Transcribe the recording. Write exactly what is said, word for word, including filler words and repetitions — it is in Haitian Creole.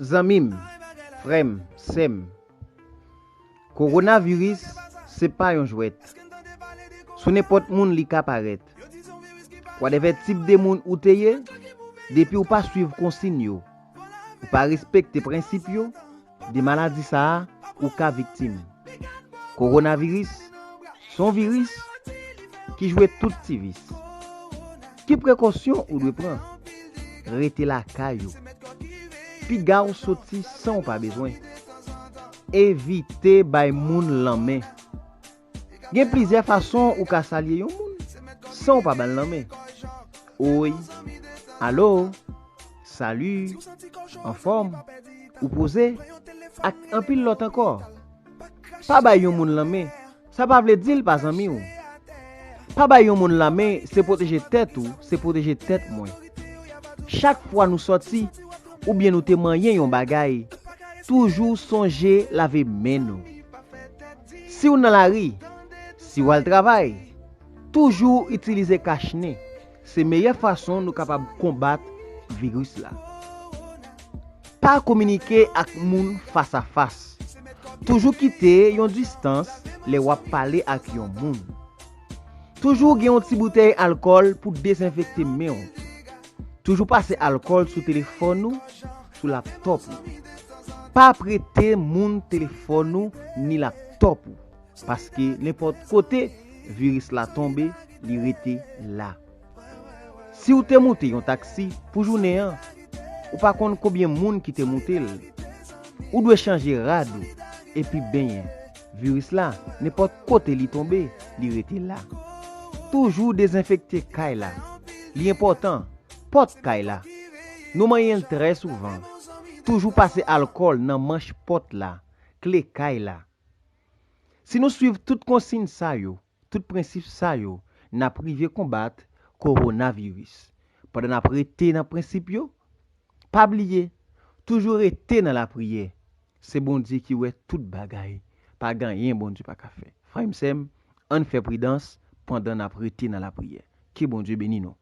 Zanmi m, frè m, sè m, kowonaviris se pa yon jwèt. Sou nenpòt moun li ka parèt. Whatever tip de moun ou te ye, depi w pa swiv konsiy yo, ou pa respekte prensip yo, de maladi sa a, ou ka viktim. Kowonaviris se yon viris ki jwe tout ti vis. Ki prekosyon ou dwe pran? Rete lakay ou. Piga w soti san w pa bezwen. Evite bay moun lanmen. Gen plizyè fason ou ka salye yon moun san w pa ba l lanmen. Oy, alo, sali, anfòm, ou poze, ak anpil lòt ankò. Pa bay yon moun lanmen, sa pa vle di l pa zanmi w. Pa bay yon moun lanmen, se pwoteje tèt ou, se pwoteje tèt mwen. Chak fwa nou sòti, oubyen nou te manyen yon bagay, toujou sonje lave men nou. Si w nan lari, si w al travay, toujou itilize kach nen. Se meyè fason nou kapab konbat viris la. Pa kominike ak moun fas a fas. Toujou kite yon distans lè w ap pale ak yon moun. Toujou gen yon ti boutèy alkòl pou dezenfekte men w. Toujou pase alkòl sou telefòn ou, sou laptòp ou. Pa prete moun telefòn ou ni laptòp ou, paske nenpòt kote viris la tonbe, li rete la. Si w te moute yon taksi pou jounen an, ou pa konn konbyen moun ki te moute l. Ou dwe chanje rad ou epi benyen. Viris la, nenpòt kote li tonbe, li rete la. Toujou dezenfekte kay la. Li enpòtan, pòt kay la. Nou manyen l trè souvan. Toujou pase alkòl nan manch pòt la, kle kay la. Si nou swiv tout konsiy sa yo, tout prensip sa yo, n ap rive konbat kowonaviris. Pandan n ap rete nan prensip yo, pa bliye, toujou rete nan lapriyè. Se Bondye ki wè tout bagay. Pa gen anyen Bondye pa ka fè. Frè m, sè m, ann fè pridans pandan n ap rete nan lapriyè. Ke Bondye beni nou.